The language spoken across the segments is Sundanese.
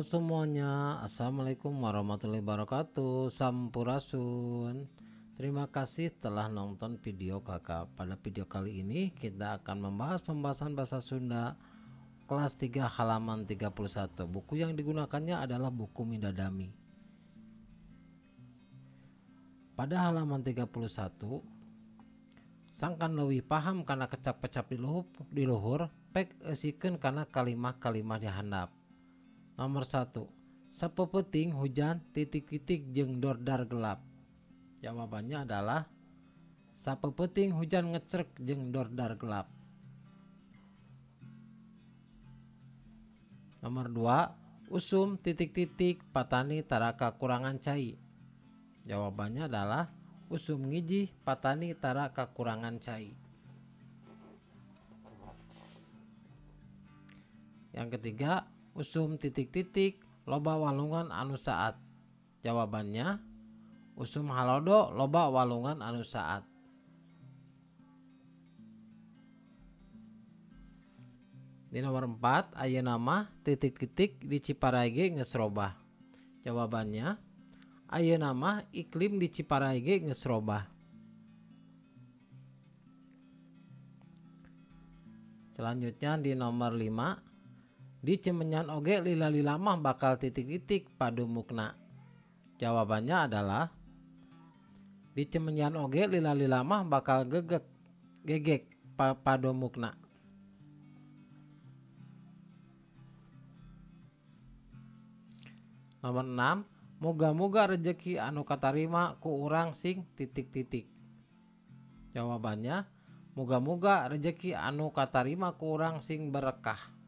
Halo semuanya, assalamualaikum warahmatullahi wabarakatuh. Sampurasun. Terima kasih telah nonton video kakak. Pada video kali ini kita akan membahas pembahasan bahasa Sunda kelas 3 halaman 31. Buku yang digunakannya adalah buku Mindadami. Pada halaman 31, sangkan leuwih paham kana kecap pecap di luhur, pek eusikeun kana kalimah-kalimah di handap. Nomor 1, sapeupeting hujan titik-titik jeung dordar gelap. Jawabannya adalah sapeupeting hujan ngecrek jeung dordar gelap. Nomor 2, usum titik-titik patani tara kakurangan cai. Jawabannya adalah usum ngijih patani tara kakurangan cai. Yang ketiga, usum titik-titik loba walungan anu saat. Jawabannya usum halodo loba walungan anu saat. Di nomor 4, ayeuna mah titik-titik di Ciparay ge geus robah. Jawabannya ayeuna mah iklim di Ciparay ge geus robah. Selanjutnya di nomor 5, di Cimenyan oge lila-lila mah bakal titik-titik padumukna. Jawabannya adalah di Cimenyan oge lila-lila mah bakal gegek padumukna. Nomor 6, moga-moga rejeki anu katarima ku urang sing titik-titik. Jawabannya moga-moga rejeki anu katarima ku urang sing berkah.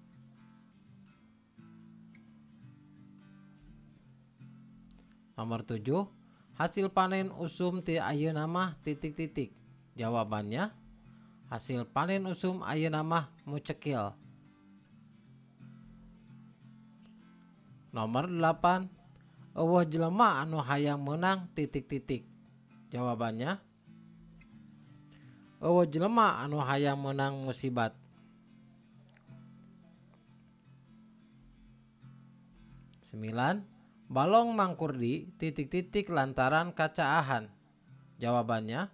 Nomor 7, hasil panen usum ti ayeuna mah titik-titik. Jawabannya hasil panen usum ayeuna mah mucekil. Nomor 8, eueuh jelema anu hayang meunang titik-titik. Jawabannya eueuh jelema anu hayang meunang musibat. 9, balong Mangkurdi titik-titik lantaran kacaahan. Jawabannya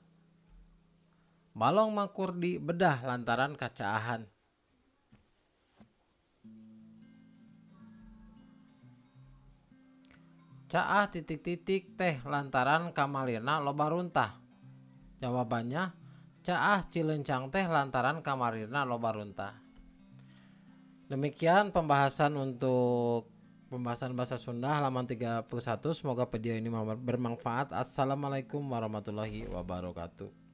balong Mangkurdi bedah lantaran kacaahan. Caah titik-titik teh lantaran kamalirna loba runtah. Jawabannya caah Cilencang teh lantaran kamalirna loba runtah. Demikian pembahasan untuk pembahasan bahasa Sunda halaman 31. Semoga video ini bermanfaat. Assalamualaikum warahmatullahi wabarakatuh.